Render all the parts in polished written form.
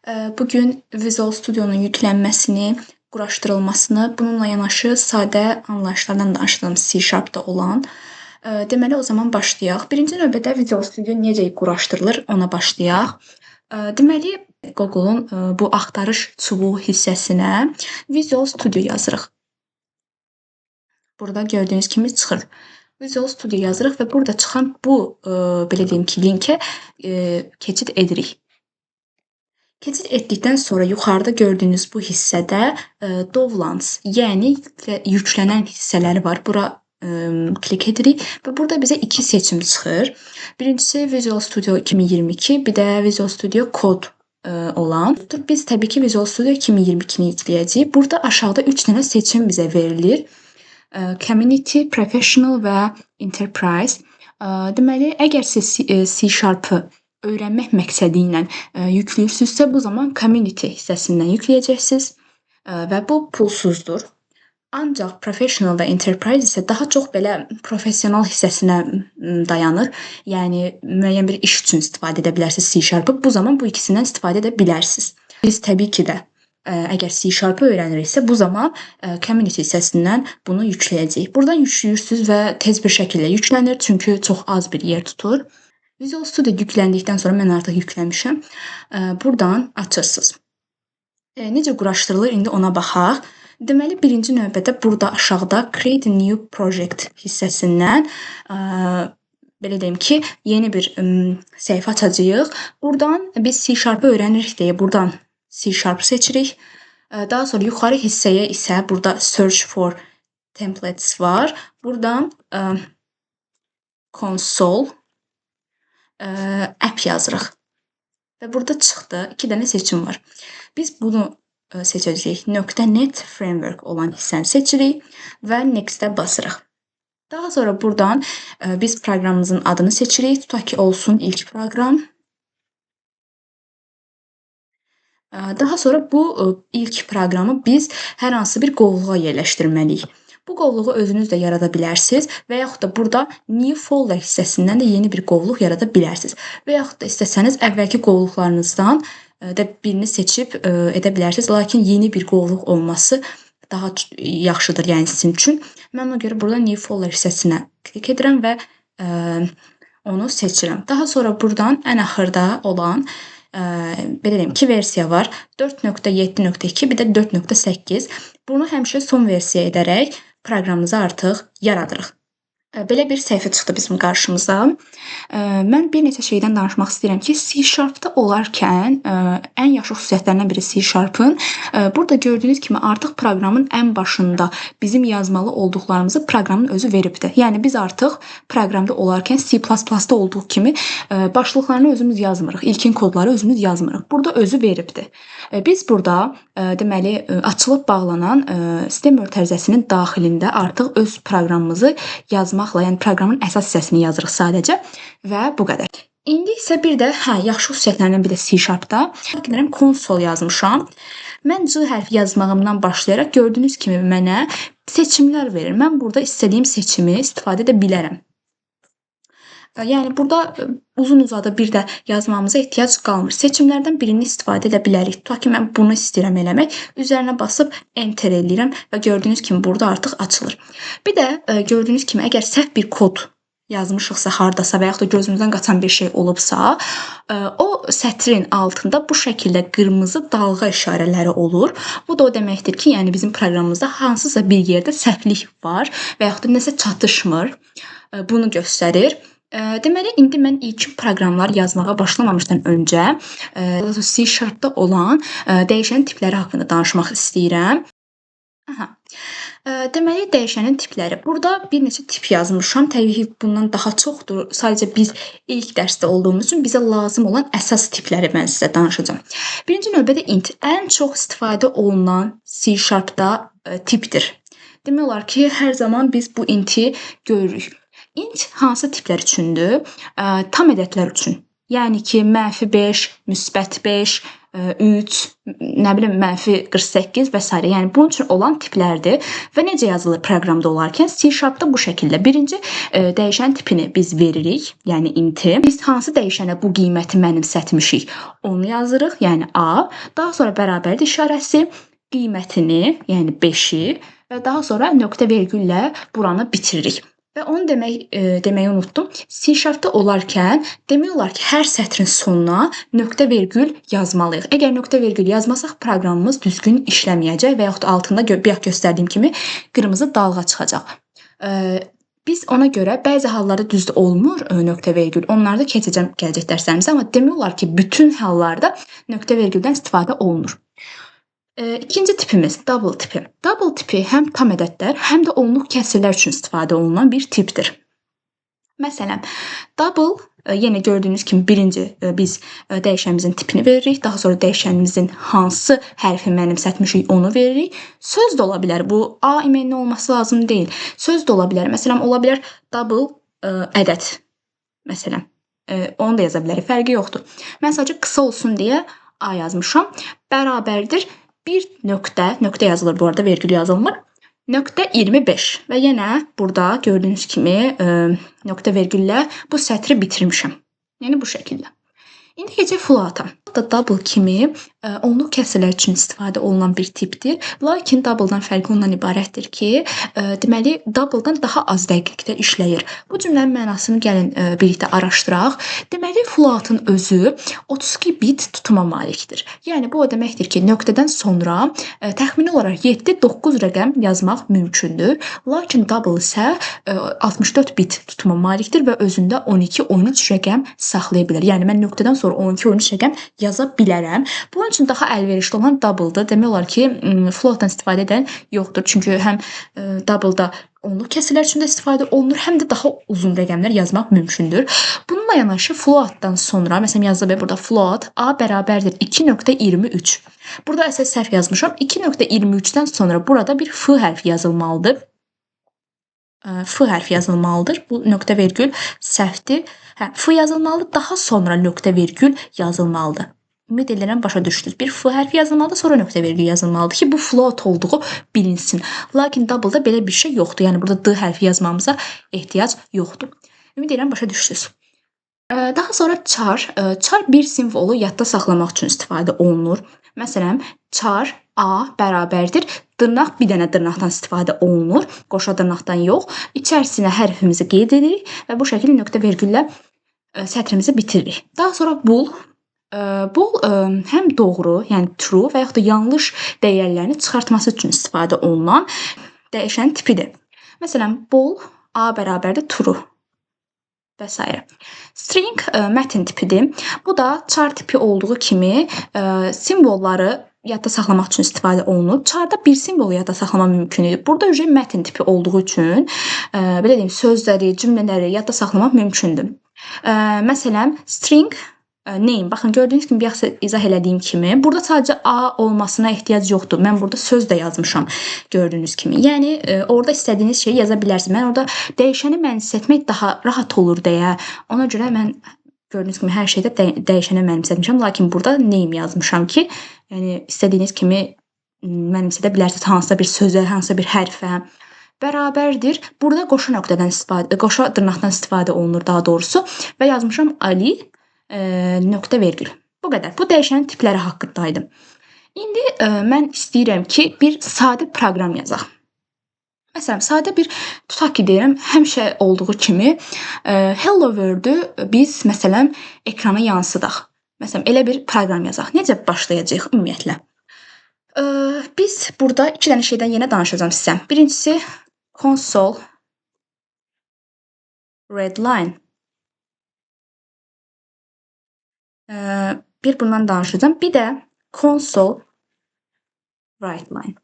Bugün Visual Studio-nun yüklənməsini, quraşdırılmasını, bununla yanaşı sadə anlayışlardan danışacağam C#-da olan. Deməli, o zaman başlayaq. Birinci növbədə Visual Studio necə quraşdırılır, ona başlayaq. Deməli, Google-un bu axtarış çubuğu hissəsinə Visual Studio yazırıq. Burada gördüyünüz kimi çıxır. Visual Studio yazırıq və burada çıxan bu belə deyim ki, linkə keçid edirik. Keçid etdikdən sonra yuxarıda gördüyünüz bu hissədə Downloads, yəni yüklənən hissələri var. Bura klik edirik və burada bizə iki seçim çıxır. Birincisi Visual Studio 2022, bir də Visual Studio Code olan. Biz təbii ki, Visual Studio 2022-ni yükləyəcəyik. Burada aşağıda 3 dənə seçim bizə verilir. Community, Professional və Enterprise. Deməli, əgər siz C#-ı öyrənmək məqsədi ilə yükləyirsinizsə, bu zaman Community hissəsindən yükləyəcəksiniz və bu pulsuzdur. Ancaq Professional və Enterprise isə daha çox belə professional hissəsinə dayanır. Yəni müəyyən bir iş üçün istifadə edə bilərsiniz C#-ı. Bu zaman bu ikisindən istifadə edə bilərsiniz. Biz təbii ki də əgər C#-ı öyrəniriksə, bu zaman Community hissəsindən bunu yükləyəcəyik. Buradan yükləyirsiniz və tez bir şəkildə yüklənir, çünki çox az bir yer tutur. Visual Studio yükləndikdən sonra mən artıq yükləmişəm. Buradan açırsınız. Necə quraşdırılır, indi ona baxaq. Deməli, birinci növbədə burada aşağıda Create a New Project hissəsindən belə deyim ki, yeni bir səhifə açacağıq. Buradan biz C#-ı öyrənirik deyə buradan C# seçirik. Daha sonra yuxarı hissəyə isə burada Search for Templates var. Buradan Console App yazırıq. Və burada çıxdı. 2 dənə seçim var. Biz bunu seçəcəyik. .NET Framework olan hissəni seçirik və Next-ə basırıq. Daha sonra buradan biz proqramımızın adını seçirik. Tutaq ki, olsun ilk proqram. Daha sonra bu ilk proqramı biz hər hansı bir qovluğa yerləşdirməliyik. Bu qovluğu özünüz də yarada bilərsiniz və yaxud da burada New Folder hissəsindən də yeni bir qovluq yarada bilərsiniz. Və yaxud da istəsəniz əvvəlki qovluqlarınızdan da birini seçib edə bilərsiniz. Lakin yeni bir qovluq olması daha yaxşıdır, yəni sizin üçün. Mən ona görə burada New Folder hissəsinə klik edirəm və onu seçirəm. Daha sonra buradan ən axırda olan belə deyim, 2 versiya var. 4.7.2, bir də 4.8. Bunu həmişə son versiya edərək proqramımızı artıq yaradırıq. Belə bir səhifə çıxdı bizim qarşımıza. Mən bir neçə şeydən danışmaq istəyirəm ki, C#-da olarkən ən yaxşı xüsusiyyətlərindən biri C#-ın burada gördüyünüz kimi artıq proqramın ən başında bizim yazmalı olduqlarımızı proqramın özü veribdir. Yəni biz artıq proqramda olarkən C++-da olduğu kimi başlıqlarını özümüz yazmırıq, ilkin kodları özümüz yazmırıq. Burada özü veribdir. Biz burada deməli açılıb bağlanan sistem mötərizəsinin daxilində artıq öz proqramımızı yazmaq, yəni proqramın əsas hissəsini yazırıq sadəcə və bu qədər. İndi isə bir də yaxşı xüsusiyyətlərindən biri C#-da. Gəlirəm, konsol yazmışam. Mən C hərfi yazmağımdan başlayaraq gördüyünüz kimi mənə seçimlər verir. Mən burada istədiyim seçimi istifadə edə bilərəm. Yəni burada uzun uzadı bir də yazmamıza ehtiyac qalmır. Seçimlərdən birini istifadə edə bilərik. Tutaq ki, mən bunu istəyirəm eləmək. Üzərinə basıb enter eləyirəm və gördüyünüz kimi burada artıq açılır. Bir də gördüyünüz kimi əgər səhv bir kod yazmışıqsa hardasa və yaxud da gözümüzdən qaçan bir şey olubsa, o sətrin altında bu şəkildə qırmızı dalğa işarələri olur. Bu da o deməkdir ki, yəni bizim proqramımızda hansısa bir yerdə səhvlik var və yaxud da nəsə çatışmır. Bunu göstərir. Deməli, indi mən ilkin proqramlar yazmağa başlamamışdan öncə C#-da olan dəyişən tipləri haqqında danışmaq istəyirəm. Aha. Deməli, dəyişənin tipləri. Burada bir neçə tip yazmışam. Təbii ki, bundan daha çoxdur. Sadəcə biz ilk dərsdə olduğumuz üçün bizə lazım olan əsas tipləri mən sizə danışacağam. Birinci növbədə int. Ən çox istifadə olunan C#-da tipdir. Demək olar ki, hər zaman biz bu inti görürük. İnt hansı tiplər üçündür? Tam ədədlər üçün. Yəni ki, -5, +5, 3, nə bilim, -48 və s. Yəni bunun üçün olan tiplərdir və necə yazılır proqramda olarkən? C-Sharp-da bu şəkildə. Birinci dəyişən tipini biz veririk, yəni int-i. Biz hansı dəyişənə bu qiyməti mənimsətmişik, onu yazırıq, yəni A. Daha sonra bərabərlik işarəsi, qiymətini, yəni 5-i və daha sonra nöqtə vergüllə buranı bitiririk. Və onu deməyi unutdum. C-Sharp-da olarkən demək olar ki, hər sətrin sonuna nöqtə vergül yazmalıyıq. Əgər nöqtə vergül yazmasaq, proqramımız düzgün işləməyəcək və yaxud da altında bayaq göstərdiyim kimi qırmızı dalğa çıxacaq. Biz ona görə bəzi hallarda düzdür olmur nöqtə vergül. Onları da keçəcəm gələcək dərslərimizdə, amma demək olar ki, bütün hallarda nöqtə vergüldən istifadə olunur. İkinci tipimiz double tipi. Double tipi həm tam ədədlər, həm də onluq kəsirlər üçün istifadə olunan bir tipdir. Məsələn, double yenə gördüyünüz kimi birinci biz dəyişənimizin tipini veririk, daha sonra dəyişənimizin hansı hərfi mənimsətmişik onu veririk. Söz də ola bilər. Bu A imenli olması lazım deyil. Söz də ola bilər. Məsələn, ola bilər double ədəd. Məsələn, onu da yaza bilərik. Fərqi yoxdur. Mən sadəcə qısa olsun deyə A yazmışam. Bərabərdir bir nöqtə, nöqtə yazılır bu arada, vergül yazılmır. Nöqtə 25 və yenə burada gördüyünüz kimi nöqtə vergüllə bu sətri bitirmişəm. Yəni bu şəkildə. İndi keçək float-a. Da double kimi onluq kəsirlər üçün istifadə olunan bir tipdir. Lakin double-dan fərqi ondan ibarətdir ki, deməli double-dan daha az dəqiqlikdə işləyir. Bu cümlənin mənasını gəlin birlikdə araşdıraq. Deməli float-ın özü 32 bit tutuma malikdir. Yəni bu o deməkdir ki, nöqtədən sonra təxmini olaraq 7-9 rəqəm yazmaq mümkündür. Lakin double isə 64 bit tutuma malikdir və özündə 12-13 rəqəm saxlaya bilər. Yəni mən nöqtədən sonra 12-13 rəqəm yaza bilərəm. Bunun üçün daha əlverişli olan double-dır. Demək olar ki, float-dan istifadə edən yoxdur. Çünki həm double-da onluq kəsirlər üçün də istifadə olunur, həm də daha uzun rəqəmlər yazmaq mümkündür. Bununla yanaşı float-dan sonra, məsələn, yazılı burada float A bərabərdir 2.23. Burada əsas səhv yazmışam. 2.23-dən sonra burada bir F hərfi yazılmalıdır. F hərfi yazılmalıdır. Bu nöqtə vergül səhvdir. Hə, F yazılmalıdır, daha sonra nöqtə vergül yazılmalıdır. Ümid edirəm başa düşdünüz. Bir F hərfi yazılmalıdır, sonra nöqtə vergül yazılmalıdır ki, bu float olduğu bilinsin. Lakin double-da belə bir şey yoxdur. Yəni burada D hərfi yazmamıza ehtiyac yoxdur. Ümid edirəm başa düşdünüz. Daha sonra char. Char bir simvolu yadda saxlamaq üçün istifadə olunur. Məsələn, char A bərabərdir. Dırnaq, bir dənə dırnaqdan istifadə olunur. Qoşa dırnaqdan yox. İçərisinə hərfimizi qeyd edirik və bu şəkildə nöqtə vergüllə sətrimizi bitiririk. Daha sonra bool. Bool həm doğru, yəni true və yaxud da yanlış dəyərlərini çıxartması üçün istifadə olunan dəyişən tipidir. Məsələn, bool A bərabərdir true və s. String mətn tipidir. Bu da char tipi olduğu kimi simvolları yadda saxlamaq üçün istifadə olunur. Charda bir simvolu yadda saxlamaq mümkün idi. Burada mətn tipi olduğu üçün, belə deyim, sözləri, cümlələri yadda saxlamaq mümkündür. Məsələn, string name. Baxın, gördüyünüz kimi, bayaq izah elədiyim kimi, burada sadəcə A olmasına ehtiyac yoxdur. Mən burada söz də yazmışam gördüyünüz kimi. Yəni orada istədiyiniz şeyi yaza bilərsiniz. Mən orada dəyişəni mənimsətmək daha rahat olur deyə ona görə mən gördüyünüz kimi hər şeydə dəyişənə mənimsətmişəm. Lakin burada name yazmışam ki, yəni istədiyiniz kimi mənimsədə bilərsiniz hansısa bir sözə, hansısa bir hərfə. Bərabərdir. Burada qoşa nöqtədən istifadə, qoşa dırnaqdan istifadə olunur daha doğrusu və yazmışam Ali nöqtə vergül. Bu qədər. Bu dəyişənin tipləri haqqındaydı. İndi mən istəyirəm ki, bir sadə proqram yazaq. Məsələn, sadə bir tutaq ki, deyirəm, həmişə olduğu kimi Hello World-ü biz məsələn ekrana yansıdaq. Məsələn, elə bir proqram yazaq. Necə başlayacağıq ümumiyyətlə? Biz burada iki dənə şeydən yenə danışacağam sizə. Birincisi console readline. Bir bundan danışacağım. Bir də console writeline.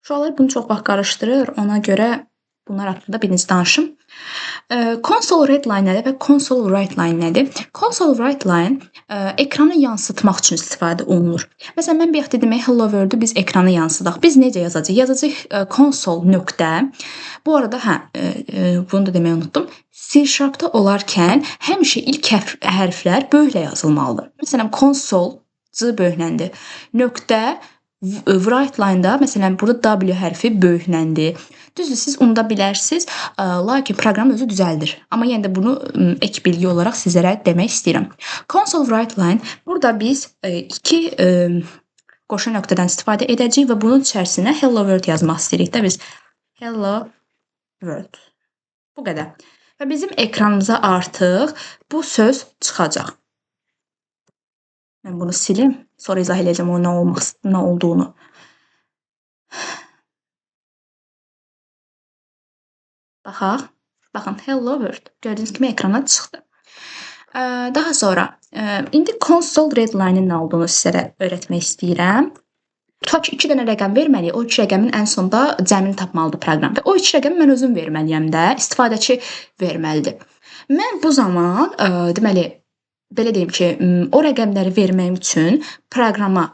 Uşaqlar bunu çox vaxt qarışdırır. Ona görə Bunlar haqqında birinci danışım. Console readline nədir və console writeline nədir? Console writeline ekranı yansıtmaq üçün istifadə olunur. Məsələn, mən bayaq dedim, hello world-ü biz ekrana yansıdaq. Biz necə yazacağıq? Yazacağıq console nöqtə. Bu arada, hə, bunu da deməyi unutdum. C-sharp-da olarkən həmişə ilk hərflər böyüklə yazılmalıdır. Məsələn, console C böyükləndir. Nöqtə writeline-da, məsələn, burada W hərfi böyükləndir. Düzdür, siz unuda bilərsiniz, lakin proqram özü düzəldir. Amma yenə də bunu ek bilgi olaraq sizlərə demək istəyirəm. Console writeline, burada biz iki qoşa nöqtədən istifadə edəcəyik və bunun içərisinə hello world yazmaq istəyirik də biz. Hello world. Bu qədər. Və bizim ekranımıza artıq bu söz çıxacaq. Mən bunu silim, sonra izah eləyəcəm o nə olduğunu. Baxaq. Baxın, hello world. Gördüyünüz kimi ekrana çıxdı. Daha sonra, indi console readline-in nə olduğunu sizlərə öyrətmək istəyirəm. Tutaq ki, 2 dənə rəqəm verməliyik. O 2 rəqəmin ən sonda cəmini tapmalıdır proqram. Və o 2 rəqəmi mən özüm verməliyəm də, istifadəçi verməlidir. Mən bu zaman, deməli, belə deyim ki, o rəqəmləri verməyim üçün proqrama,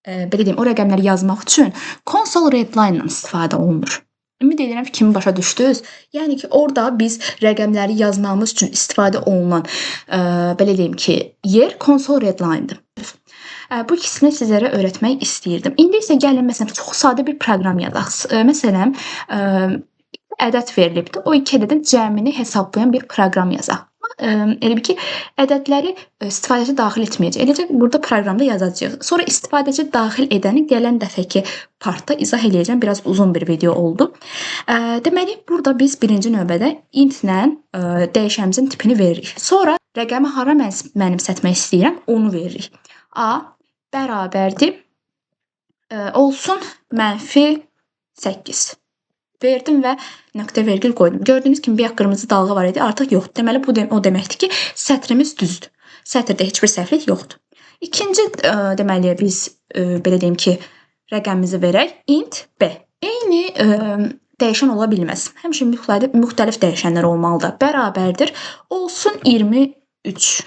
belə deyim, o rəqəmləri yazmaq üçün console readline-dan istifadə olunur. Ümid edirəm fikrimi başa düşdünüz. Yəni ki, orada biz rəqəmləri yazmağımız üçün istifadə olunan, belə deyim ki, yer console readline-dır. Bu ikisini sizlərə öyrətmək istəyirdim. İndi isə gəlin, məsələn, çox sadə bir proqram yazaq. Məsələn, ədəd verilibdir. O iki ədədin cəmini hesablayan bir proqram yazaq. Elə bil ki, ədədləri istifadəçi daxil etməyəcək. Eləcə burada proqramda yazacağıq. Sonra istifadəçi daxil edəni gələn dəfəki partda izah eləyəcəm. Biraz uzun bir video oldu. Deməli, burada biz birinci növbədə int-lə dəyişənimizin tipini veririk. Sonra rəqəmi hara mənimsətmək istəyirəm, onu veririk. A bərabərdir, olsun -8. Verdim və nöqtə vergül qoydum. Gördüyünüz kimi bayaq qırmızı dalğa var idi, artıq yoxdur. Deməli, bu o deməkdir ki, sətrimiz düzdür. Sətirdə heç bir səhvlik yoxdur. İkinci, deməli, biz, belə deyim ki, rəqəmimizi verək. Int B. Eyni dəyişən ola bilməz. Həmişə müxtəlif dəyişənlər olmalıdır. Bərabərdir. Olsun 23.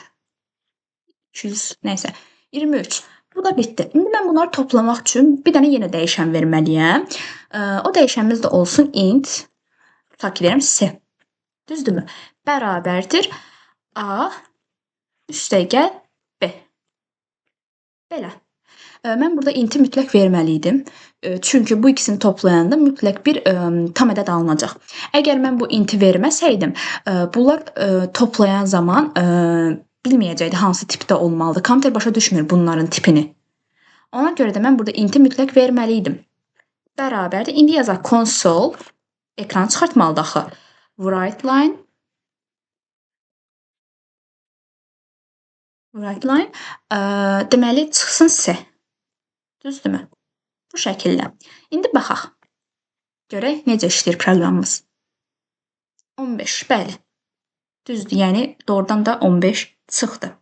200, nəysə, 23. Bu da bitdi. İndi mən bunları toplamaq üçün bir dənə yenə dəyişən verməliyəm. O dəyişənimiz də olsun int, tutaq ki, deyirəm C. Düzdürmü? Bərabərdir A üstəgəl B. Belə. Mən burada inti mütləq verməli idim. Çünki bu ikisini toplayanda mütləq bir tam ədəd alınacaq. Əgər mən bu inti verməsəydim, bunlar toplayan zaman bilməyəcəkdi hansı tipdə olmalıdır. Kompüter başa düşmür bunların tipini. Ona görə də mən burada inti mütləq verməli idim. Bərabərdir. İndi yazaq console, ekranı çıxartmalıdır axı. Writeline. Writeline. Deməli, çıxsın C. Düzdürmü? Bu şəkildə. İndi baxaq. Görək necə işləyir proqramımız. 15, bəli. Düzdür, yəni doğrudan da 15 çıxdı.